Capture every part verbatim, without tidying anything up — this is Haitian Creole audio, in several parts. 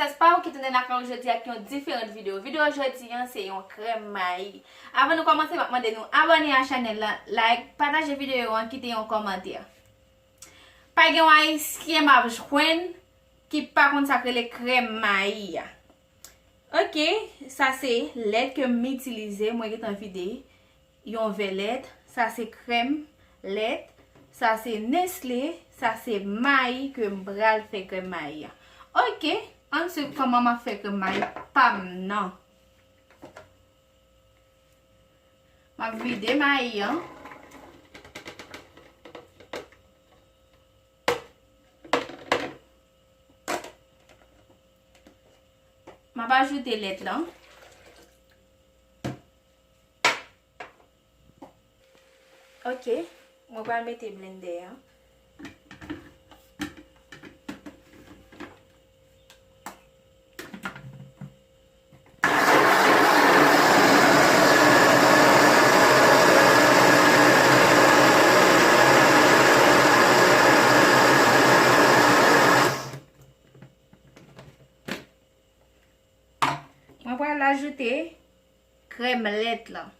Yes, pa ou ki tounen lakay ou jodi ak yon diferan videyo. Videyo jodi an se yon krèm mayi. Avan nou kòmanse, m ap mande nou abòne a chanèl la, like, pataje videyo an, kite yon kòmantè. Pa gen yon ayisyen m ap jwenn ki pa konn sa k rele krèm mayi a. Ok, sa se lèt ke m itilize. Mwen gentan vide yon vè lèt. Sa se krèm lèt. Sa se Nestlé. Sa se mayi ke m pral fè krèm mayi a. Ok, ann swiv kòman m ap fè krèm mayi pa m nan. M ap vide mayi an. M ap ajoute lèt lan. Ok, mwen pral mete blendè an. Mwen pral ajoute krèm lèt lan.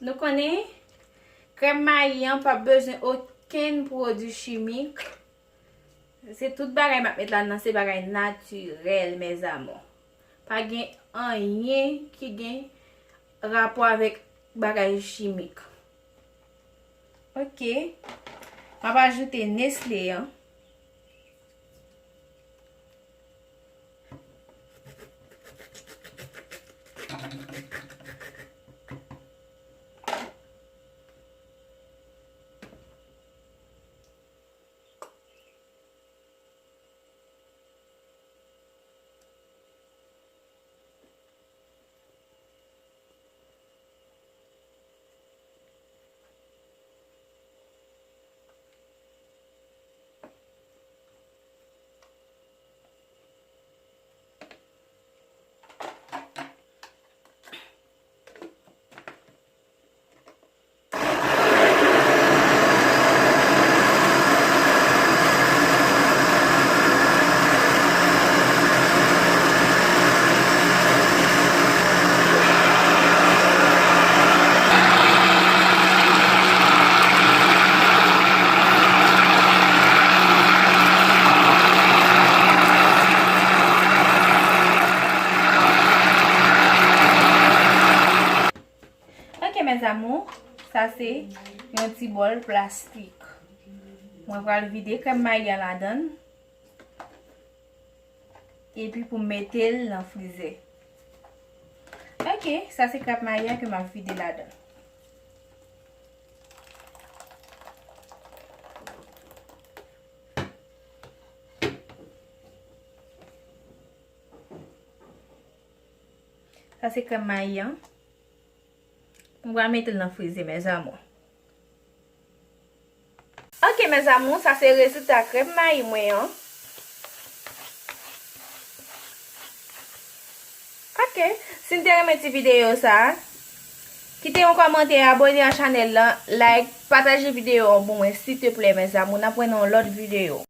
Nou konnen krèm mayi an p ap bezwen okenn pwodui chimik. Se tout bagay m ap met ladan, se bagay natirèl, mes amours. Pa gen anyen ki gen rapò avèk bagay chimik. Ok. M ap ajoute Nestlé an. Ok, mes amours, sa se yon ti bòl plastik. Mwen pral vide krèm mayi a ladan l. Epi pou m mete l nan frizè. Ok, sa se krèm mayi a ke m ap vide ladan. Sa se krèm mayi an. Mwen pral mete l nan frizè, mes amours. Ok, mes amours, sa se rezilta krèm mayi mwen an. Ok, si n te renmen ti videyo sa, kite yon kòmantè, abòne a chanèl lan, like, pataje videyo an pou mwen, silteplè, mes amours. N ap wè nan yon lòt videyo.